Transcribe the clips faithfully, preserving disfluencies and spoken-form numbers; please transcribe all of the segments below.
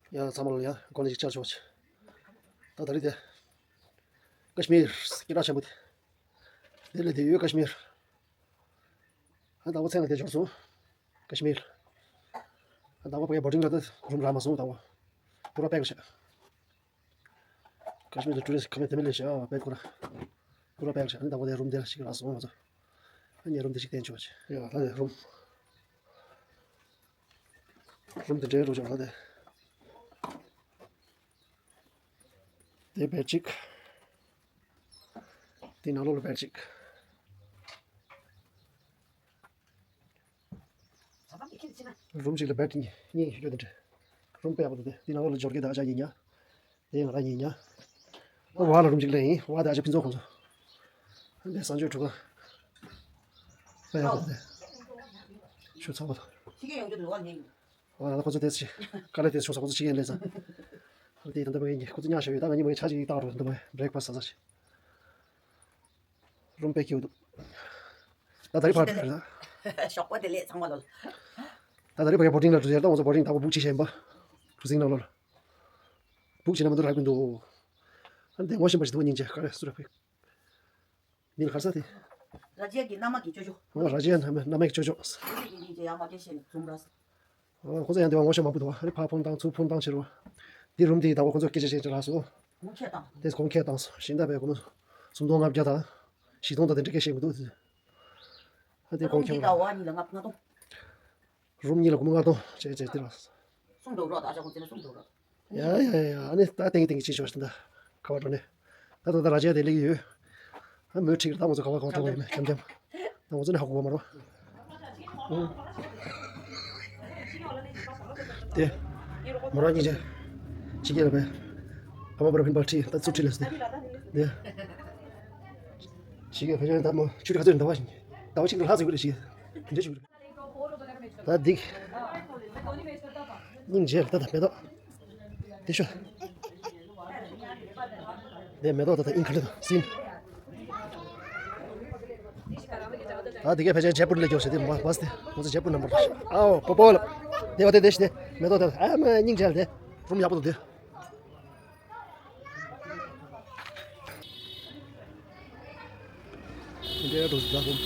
ཡ་ཚང་མ་ལ་ཡ་གོ་ནས་ཅིག་བཅར་ཆོག་ཅིག་ད་ད་རེས་དེ་ཀ་ཤི་མིར་སྐད་གྲགས་ཆེན་པོ་དེ། དེ་ལས་དེ་ཡོད་ཀ་ཤི་མིར། ཨ་ད་བོ་མཚན་ལ་དེ་འབྱོར་སོང་། ཀ་ཤི་མིར། ཨ་ད་བོ་ཕ་གི་བོ་ཊིང་ལ་ད་རུམ་རག་མ་སོང་། ད་བོ་པུ་ར་པེག་ལ་བྱས། ཀ་ཤི་མིར་དུ་ཊུ་རི་སི་ཁ་མེད་དེ་མི་ལས་བྱས། ཨ་པེག་ཁོ་ར་པུ་ར་པེག་ལ་བྱས། ཨ་ད་བོ་དེ་རུམ་དེ་ལ་ཞིག་རག་སོང་ང་ཚོ། ཨ་ནི་རུམ་དེ་ཞིག་བསྟན་ཆོག་ཅིག་ཡ་ད་དེ་རུམ། རུམ་དེ་འདྲའི་རུ་ཅོག་ལ་དེ། དེ་བེད་གཅིག་དེ་ནང་ལོགས་ལ་བེད་གཅིག་རུམ་གཅིག་ལ་བེད་གཉིས་གཉིས་ཡོད་དེ་འདྲ། རུམ་དཔེ་ཡག་པོ་འདུག་དེ་དེ་ནང་ལོགས་ལ་འབྱོར་གི་ད་ཨ་ཅག་ཡིན་ཉ། དེ་ང་རང་ཡིན་ཉ། ཨ་བ་ལ་རུམ་གཅིག་ལ་ཡིན། བ་དེ་ཨ་ཅག་ཕུན་ཚོགས་ཁོང་ཚོ། འདི་གསང་སྤྱོད་གྲུ་ཁ། དཔེ་ཡག་པོ་འདུག་ཤུ་ཚ་པོ་དང་། ཨ་ད་ཁོ་ཚོ་དེ་ཚོ་དཀའ་ལས་དེ་ཚོ་ཁོ་ཚོ་ཅིག་ཡན་ལས་ཙང་། དེ་ད་ལྟ་བ་ཡིན་ཁོ་ཚོ་ཉག་ཤོར་ཡོད། ད་ང་གཉིས་མ་ཡིན་ཆ་ཅིག་བཏང་རོགས་འདུག་མ་བྷི་རེག་ཕ་སི་ཟ་ཟ་ཞིག་རུམ་པའི་ཁྱེའུ་འདུག་ད་ད་རི་ཕར་ཕར་ད། ཞོགས་པ་དེ་ལས་ཚང་མ་ལོ། ད་ད་རི་ཕ་གི་བོ་ཊིང་ལ་འགྲོ་ཡ། ད་ང་ཚོ་བོ་ཊིང་ད་གོ་བུག་བྱེད་བཞིན་པ། གྲུ་གཟིངས་ནང་ལོགས་ལ། བུག་བྱེད་ན་མ་གཏོགས་རག་གི་འདུག་ཨ་འདི་ངོ་ཤེས་པ་ཞིག་འདུག་སྙིང་རྗེ་ག་རེ་སུ་རེད་ཕེ། མིན་གར་ས་དེ། ར་ཇེ་གི་མནའ་མ་གི་ཅོ་ཅོ། ཨོ་ར་ཇེ་མནའ་མ་མནའ་མ་གི་ཅོ་ཅོ། དེ་གི་སྙིང་རྗེ་ཡ་མ་སྐད་བཤད་ནས་འཛུམ་ར་ས། ཨོ་ཁོ་ཚོ་ཡང་འདི་བ་ངོ་ཤེས་མང་པོ་འདུག་ཨ་རི་ཕ་ཕོན་བཏང་ཚུར་ཕོན་བཏང་བྱེད་རོགས། འདི་རུམ་དེ་ད་བ་ཁོ་ཚོ་སྐད་ཆ་བཤད་ཅིག་ལ་སོ། གོང་ཁྱད་བཏང་། དེ་གོང་ཁྱད་བཏང་སོ། ཞིང་ད་བའི་གོ་ནོ། སུམ་སྟོང་ལྔ་བརྒྱ་དང་། བཞི་སྟོང་དང་དེ་འདྲ་སྐད་བཤད་མི་འདུག་དེ། ཨ་དེ་གོང་ཁྱད་བཏང་། རུམ་གཉིས་ལ་སྒོར་མོ་ལྔ་སྟོང་བྱས་བྱས་དེ་ལ། གསུང་འགྲོ་རོགས་ད་ཨ་ཅག་ཁོང་ཚོ་ནས་གསུང་འགྲོ་རོགས། ཡ་ཡ་ཡ་ཨ་ནི་ད་ཏེང་ཏེང་གི་ཅི་ཤོར་ཟིན་ད་ཁ་བ་འགྲོ་ནས་ད་ད་ད་ར་ཇ་དེ་ལེགས་ཡོད། ཨ་མོས་ཁྲིག་ད་ང་ཚོ་ཁ་བ་ཁ་བ་འགྲོ་བ་ཡིན་ན་འཁྱམ་འཁྱམ་ད་ང་ཚོ་ནས་ཧ་གོ་བ་མ་རོ། དེ་མོ་རང་གཉིས་ཆ་ཅི་སྐད་ལ་བས་ཕ་མ་པ་ར་ཕིན་པ་ཁྲིད་ད་ཚུར་ཁྲིད་ལ་ཟེར་དེ་ཅི་སྐད་ཕ་ཆེན་ད་མོ་ཆུ་ཁ་ཚོད་ཟླ་བ་ཟླ་བ་གཅིག་ཏུ་ལྷག་ཟེར་གི་རེད་ཞིག་དེ་འདྲ་ཞིག་རེད། ད་འདི། སྙིང་རྗེ་ལ་ད་ད་མེ་ཏོག་དེ་ཤོ། དེ་མེ་ཏོག་ད་ད་ཨིན་ཁ་ལི་དང་སིན། ད་འདི་གའི་ཕལ་ཆེར་ཇེ་པུར་ལ་སྐྱོར་ཞེས་དེ་མ་བས་ཏེ་ང་ཚོ་ཇེ་པུར་ནམ་པར་ཨའོ་པོ་པོ་ལ། དེ་བ་དེ་དེ་ཤི་དེ་མེ་ཏོག་དེ་ཨ་མ་སྙིང་རྗེ་ལ་དེ་རུམ་ཡག་པོ་འདུག་དེ། འདི་འདྲའི་འགྲོ་ཟླ་གོམ།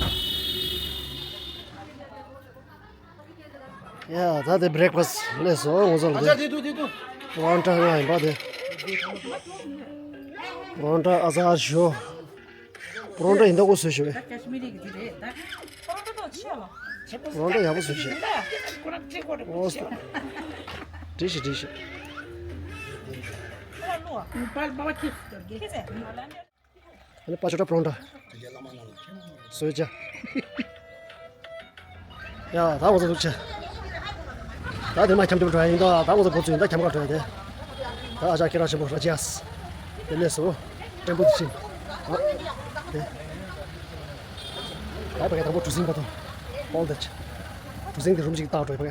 ཡ་ད་དེ་བྷི་རེག་ཕ་སི་ལས་སོ་ངོ་ཚ་ལ་དེ། ཨ་ཅག་དེ་དུ་དེ་དུ། པོ་རོན་ཊ་ང་ཡིན་པ་དེ། པོ་རོན་ཊ་ཨ་ཟ་ཞོ། པོ་རོན་ཊ་ཡིན་ད་གོ་སོ་ཞོ་བས། པོ་རོན་ཊ་ཡག་པོ་སོ་ཞོ། ཨོ་སོ། འགྲིག་ཤི་འགྲིག་ཤི། ཨ་ནི་པ་ཆོ་ཏྲ་པྲོང་ཏྲ། སོས་ཅ། ཡ་ད་ང་ཚོ་འདུག་ཆེ། ད་དེ་མ་འཁྱམ་འཁྱམ་འགྲོ་ཡ་ཡིན་ད་ད་ང་ཚོ་འགོ་ཚུགས་ཡིན་ད་འཁྱམ་ག་འགྲོ་ཡ་དེ། ད་ཨ་ཅག་ཁྱེད་རང་ཆེན་པོ་ར་ཇི་ཡ་སི། དེ་ནས་སོ། ཀྲེན་པོ་དེ་ཕྱིན། ཨ། དེ། ད་བ་ག་དང་པོ་གྲུ་གཟིངས་པ་དང་། ཧོལ་དེ་ཆེ། གྲུ་གཟིངས་དེ་རུམ་ཅིག་བཏགས་འགྲོ་ཡ་བ་ག་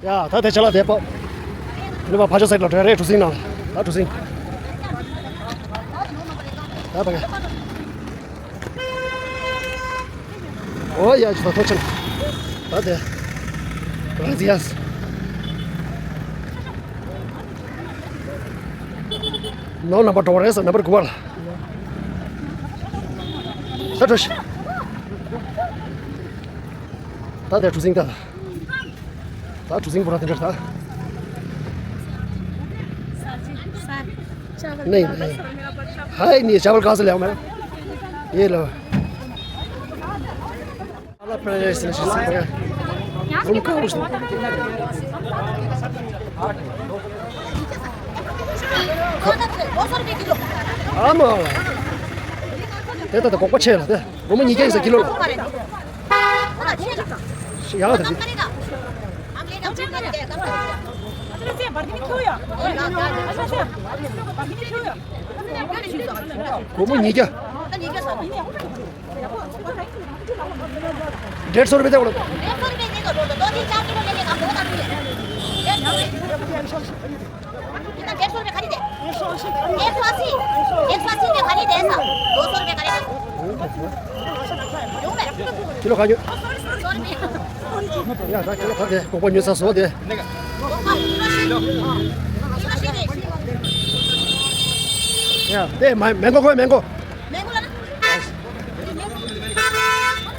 ཡ་ད་དེ་ཆ་ལ་དེ་པོ། དེ་ནས་མ་ཕ་ཆོ་སེག་ལ་འགྲོ་ཡ་རེད་གྲུ་གཟིངས་ནང་། ད་གྲུ་གཟིངས། ད་བ་ག་ཨོ་ཡ་ཅི་ད་ཐོ་ཆེན། ད་དེ། ར་ཛི་ཡ་སི། ནོ་ནམ་པར་འགྲོ་བ་རེད་ས་ནམ་པར་དགུ་པ་ལ། ད་འགྲོ་ཤི། ད་དེ་གྲུ་གཟིངས་ད། ད་གྲུ་གཟིངས་པོ་ར་དེ་འདྲ་ད། ནེ་ནེ། ཧའི་ནེ་ཅ་བལ་ག་ས་ལེའོ་མེ། ཡེ་ལོ། ཨ་ལ་པ་རེ་སི་ནེ་ཤི་སི་པ་རུམ་ཁ་རུ་སི། ཨ་མ། དེ་ད་ད་གོག་པ་ཆེ་ལ་དེ་སྒོར་མོ་ཉིས་བརྒྱ་ཡིན་ས་ཀི་ལོ་ལ། ཤི་ཡ་ད་ཅི། སྒོར་མོ་ཉིས་བརྒྱ། डेढ़ सौ रुपये दे बोलो। डेढ़ सौ रुपये देगा बोलो, दो तीन चार किलो ले लेगा, बहुत आदमी है। डेढ़ सौ रुपये। कितना? डेढ़ सौ रुपये खरीदे। एक सौ अस्सी। एक सौ अस्सी में खरीदे ऐसा। दो सौ रुपये करेगा। क्यों बे? किलो खा गयो। सौ रुपये। या, दा किलो खा दे, कोको न्यू सा सो दे। कोको पूरा ཡ། དེ་མ་མེན་གོ་ཁོ་མེན་གོ།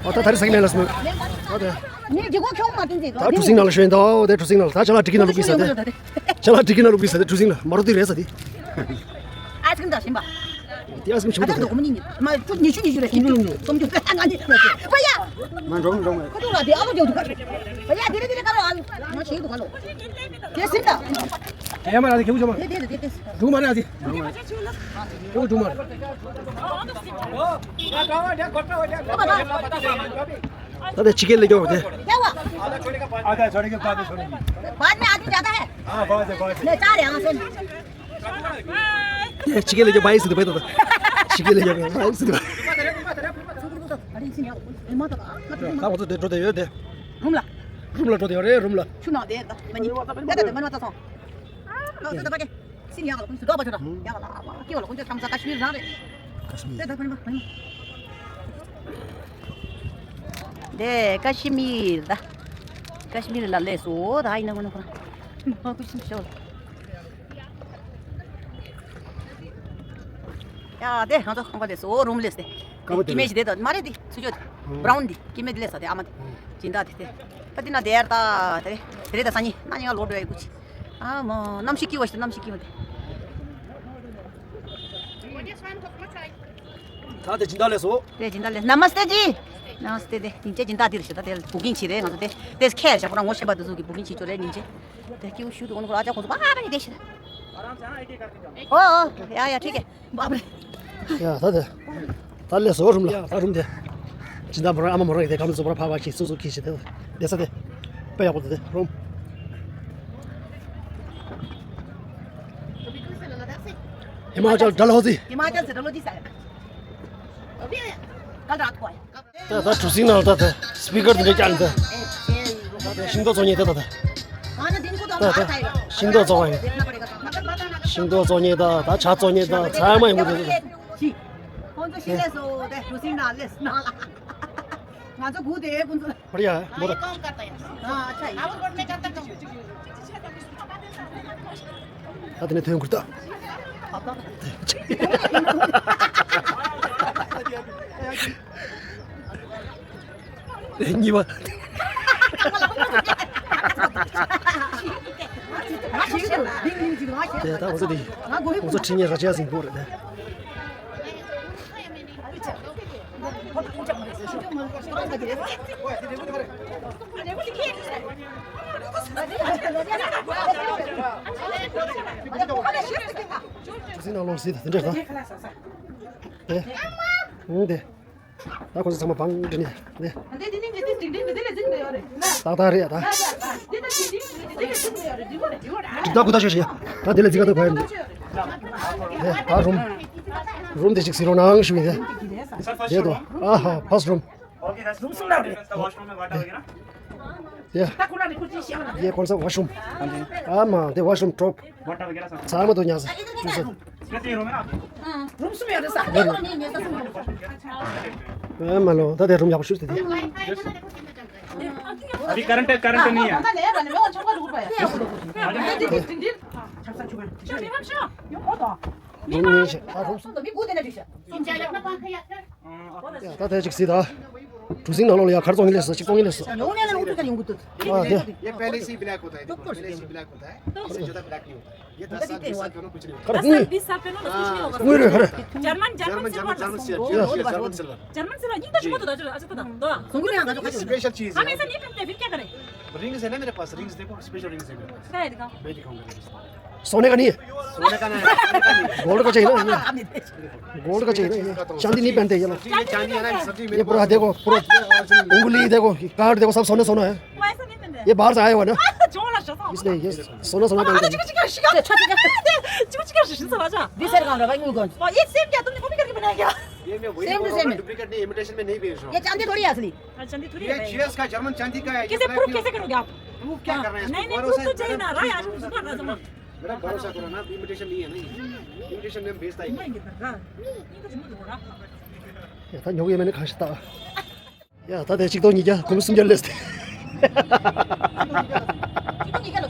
ཨོ་ད་ད་རི་ས་གི་མེ་ལ་སྨོ། ཨོ་དེ། ནི་ཇི་གོ་ཁྱོང་མ་ཏིན་ཟེར། ད་གྲུ་གཟིངས་ནང་ལ་ཤོད་འདུག་དེ་གྲུ་གཟིངས་ནང་ལ་ད་ཅ་ལག་སྒྲིག་གི་ནང་བླུགས་པའི་ས་དེ། ཅ་ལག་སྒྲིག་གི་ནང་བླུགས་པའི་ས་དེ་གྲུ་གཟིངས་ལ་མ་རོ་དེ་རེད་ས་དེ། ཨའི་སི་ཀྲིམ་དང་ཞིམ་པ། དེ་ཨའི་སི་ཀྲིམ་ཞིམ་པོ་འདུག་ཨ་ད་ད་ཉི་ཤུ་ཉི་ཤུ་རེད། ཉི་ཤུ་ཉི་ཤུ། སུམ་ཅུ། ཨ་ང་ནི་ཕ་ཡ། མ་འགྲོ་མི་འགྲོ་མ། ཁོ་ཐུག་ལ་དེ་ཨ་ལོ་རྒྱག་འདུག་ག་ཕ་ཡ། དེ་རེད་དེ་རེད། ག་རེ་ཨ་ལོ་ང་ཞིག་འདུག་ག་ལོ། དེ་སིམ་ད། དེ་མ་ར་དེ་ཁེ་བུ་ཆོ་མ། དེ་དེ་དེ་དེ། འགྲོ་མ་ར་དེ། ཁེ་བུ་འགྲོ་མ་ར། ད་དེ་ཕྱི་རྒྱལ་ལ་རྒྱོབ་དེ། क्या हुआ? आधा छोड़ेंगे, बाद में छोड़ेंगे। बाद में आधी ज्यादा है। हाँ, बाद में, बाद में। ले, चार है, हाँ, सुन। ये चिकन लेके भाई से तो भाई तो। चिकन लेके भाई से तो। अरे, इसी में आओ। ए, माता का, माता का। ता वो तो दे, दे, दे, दे। रुम ला। रुम ला, दे, अरे, रुम ला। सुना दे, ता, मनी। ता, ता, ता, मनी, माता, सो। ता, ता, ता, के। इसी में आओ, कुछ दो बज रहा। हम्म। या वाला, के वाला, कुछ हम सा कश्मीर जा रहे। कश्मीर। ता, ता, मनी, मनी। दे, कश्मीर दा। कश्मीर ला ले सो, दा, इना, कोन, कोन। कुछ नहीं, चल। ཡ་དེ་ང་ཚོ་ཁང་པ་དེ་སོ་རུམ་ལེས་ཏེ། ཀ་བོ་དེ་ཀི་མེ་ཞིག་དེ་དང་མ་རེད་དེ་སུ་ཅོ་དེ། ཧུམ། བྷ་རའུན་དེ་ཀི་མེ་དེ་ལེས་ས་དེ་ཨ་མ་དེ། ཧུམ། སྦྱིན་བདག་དེ་དེ། ད་དེ་ན་དེར་ད་དེ་དེ་རེད་ད་ས་ཉི་ན་ཉི་ང་ལོ་འགྲོ་ཡི་ཀུ་ཅི། ཨ་མ་གནམ་གཤིས་སྐྱིད་པ་ཞིག་གནམ་གཤིས་སྐྱིད་པ་དེ། ད་དེ་སྦྱིན་བདག་ལེས་སོ། དེ་སྦྱིན་བདག་ལེས། ནམ་སྟེ་ཇི། ནམ་སྟེ་དེ་སྙིང་རྗེ། སྦྱིན་བདག་དེ་རེད་ཤི། ད་དེ་བུ་ཀིང་བྱེད་རེད། ང་ཚོ་དེ་དེ་ཁེར་བཞག་པོ་རང་ངོ་ཤེས་པ་དེ་ཚོ་གི་བུ་ཀིང་བྱེད་ཅོ་རེད་སྙིང་རྗེ། དེ་སྐྱིད་པོ་ཞུ་དུ་ཁོང་ཚོ་ཨ་ཅག་ཁོང་ཚོ་པ་པ་ནི་དེ་ཤི། ཨོ་ཨོ་ཡ་ཡ་ཁྲིག་གེ། बाप रे। ཡ་ད་དེ། ད་ལས་བཟོ་རུམ་ལ་ད་རུམ་དེ། སྦྱིན་བདག་མོ་རང་ཨ་མ་མོ་རང་གི་དེ་གམ་བཟོ་བར་ཕ་བ་ཁྱི་སུ་སུ་ཁྱི་ཞིག་དེ། བསྡད་ས་དེ། དཔེ་ཡག་པོ་དེ་དེ་རུམ། हिमाचल डलहौजी। हिमाचल से डलहौजी से आया। अभी आया। कल रात को आया। ད་ད་གྲུ་གཟིངས་ནང་ད་ད་སི་པི་ཀར་དེ་འདྲ་བཀྱག་ནས་ད། ད་ཤིང་ཏོག་བཙོང་མཁན་ད་ད་ད། ད་ད་ཤིང་ཏོག་བཙོང་བ་ཡིན། ཤིང་ཏོག་བཙོང་མཁན་ད་ད་ཇ་བཙོང་མཁན་ད་ཚང་མ་ཡོང་གི་འདུག་ད། ཁོང་ཚོ་ཤི་ལས་སོ་དེ་གྲུ་གཟིངས་ནང་ལས་ནང་ལ། ང་ཚོ་སྒུག་དེ་ཁོང་ཚོ། बढ़िया है, बहुत। हाँ, अच्छा है। ད་དེ་ནས་ཐོན་ཁུར་ད། གཉིས་པ། དེ་ད་ང་ཚོ་དེ། ང་ཚོ་ཁྲི་ཉེ་ར་ཅག་སིང་པོ་རེད་དེ། སི་ནང་ལོགས་སི་དེ་འདྲ་དང་། དེ། ཨང་དེ། ད་ཁོ་ཚོ་ཚང་མ་བང་འདྲ་ནི་དེ། ཏག་ཏག་རེད་ད། ད་ད་རུམ། རུམ་དེ་ལ་ཅིག་ག་ད་གོ་ཡ་མི་འདུག་ད་རུམ། རུམ་དེ་ཅིག་སི་རོ་ནང་ཞུ་ཡིན་དེ། དེ་དོ། ཨ་ཧ། ཕ་སི་རུམ། ये कौन सा वॉशरूम? ཨ་མ་དེ་ཝ་ཤི་རུམ་ཊོབ། ཚང་མ་དུ་ཉག་ས་ཅུ་ས། ཨ་མ་ལོ་ད་དེ་རུམ་ཡག་པོ་ཞུ་དེ་དེ། अभी करंट करंट नहीं है। རུམ་ནི་ཤ་ཨ་རུམ། ད་དེ་ཅིག་སི་ད། གྲུ་གཟིངས་ནང་ལོགས་ལ་ཡ་གར་བཙོང་གིན་ལས་སོ། ཅིག་བཙོང་གིན་ལས་སོ། ཨ་དེ། ये पहले से ही ब्लैक होता है, देखो, पहले से ही ब्लैक होता है, इससे ज़्यादा ब्लैक नहीं होता है। ये दस साल, बीस साल पहले कुछ नहीं होता। खरे दस साल, बीस साल पहले ना कुछ नहीं होगा। उंगरे खरे। German, German silver German silver, German silver. German silver. ये तो शुरू होता था, अच्छा था। ये स्पेशल चीज़ है। हम ऐसा नहीं पहनते, फिर क्या करें? रिंग्स है ना मेरे पास, रिंग्स देखो, स्पेशल रिंग्स है मेरे पास। क्या है दिखाओ। मैं दिखाऊंगा। सोने का नहीं है? सोने का नहीं है, सोने का नहीं है। गोल्ड का चाहिए ना? गोल्ड का चाहिए ना? चांदी नहीं पहनते ये लोग। चांदी है ना, सब्जी ये पूरा देखो, पूरा उंगली देखो, कार्ड देखो, सब सोना सोना है। ये बाहर से आया हुआ ना, इसलिए ये सोना सोना पहनते हैं। ये सेम क्या? तुमने कॉपी करके बनाया क्या? ये मैं वही सेम टू सेम है। डुप्लीकेट नहीं, इमिटेशन में नहीं बेच रहा हूँ। ये चांदी थोड़ी है असली। चांदी थोड़ी है। ये चीयर्स का, जर्मन चांदी का है। कैसे प्रूफ कैसे करोगे आप? प्रूफ क्या करना है? नहीं, नहीं, प्रूफ तो चाहिए ना। राय आज मुझे सुना रहा था। मेरा भरोसा करो ना, इमिटेशन नहीं है ना ये। इमिटेशन में हम बेचता ही नहीं। ཡ་ད་ཉོ་གི་མེད་ན་ཁ་ཤས་ད། ཡ་ད་དེ་གཅིག་སྟོང་ཉིས་བརྒྱ་གོང་སུམ་བརྒྱ་ལས་ཏེ། གཅིག་སྟོང་ཉིས་བརྒྱ་ལོ།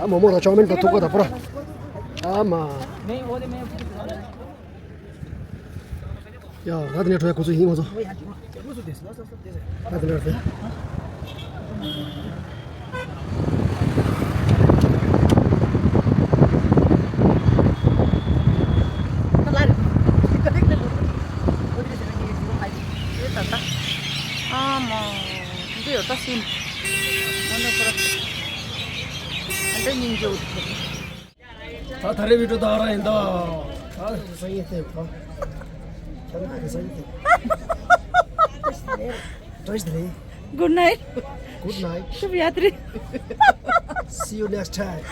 ཨ་མོག་མོག་དང་ཅའོ་མིན་དང་ཐུག་པ་དང་པོ་ར། ཨ་མ། ཡ་ད་དེ་ནས་འགྲོ་ཡ་ཁོ་ཚོ་ཡིན་ང་ཚོ། ད་དེ་འདྲ་རེད། ཨ་མ། འདི་ཡོད་ད་སིན། ཨ་ནི་ཁོ་ར། ཨ་འདྲ་སྙིང་རྗེ་པོ་འདུག་ད་ད་རེས་བི་ཌིའོ་ད་ར་ཡིན་ད། ད་སང་ཉིན་ཐེབས་ད། ཁྱེད་རང་གི་སང་ཉིན་ཐེབས། བཀྲ་ཤིས་བདེ་ལེགས། Good night. Good night. ཤུབ་ཡ་ཏྲི། See you next time.